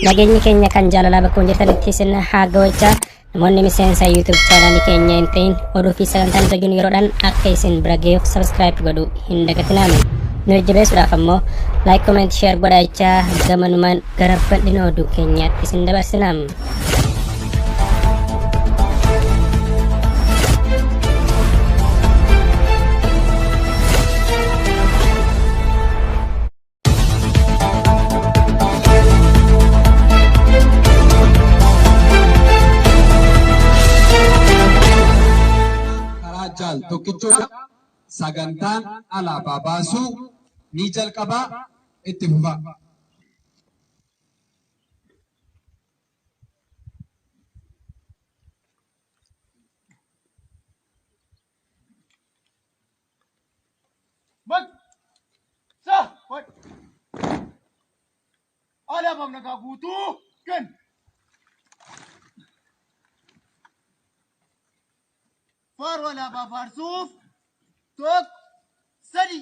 Nageenyi keenya kan jaalalaa bakka jirtanitti isin haa ga'u. Namoonni miseensa YouTube chaanaalii keenya hin ta'in oduu fi sagantaan nuti hojjennu yeroodhaan akka isin bira ga'uuf subscribe godhuu hin dagatinaa. Nu jajjabeessuudhaaf ammoo like, comment, share godhaa jechaa gamanumaan gara bal'ina oduu keenyaatti isin dabarsina. Karaa Jaal Tokkichoodha. Sagantaan alaabaa baasuu ni jalqaba, itti fufaa. Bak! Sa! Bak! Alaabaaf nagaa guutuu kenn! Faaruu alaabaa faarsuuf tokko sadi.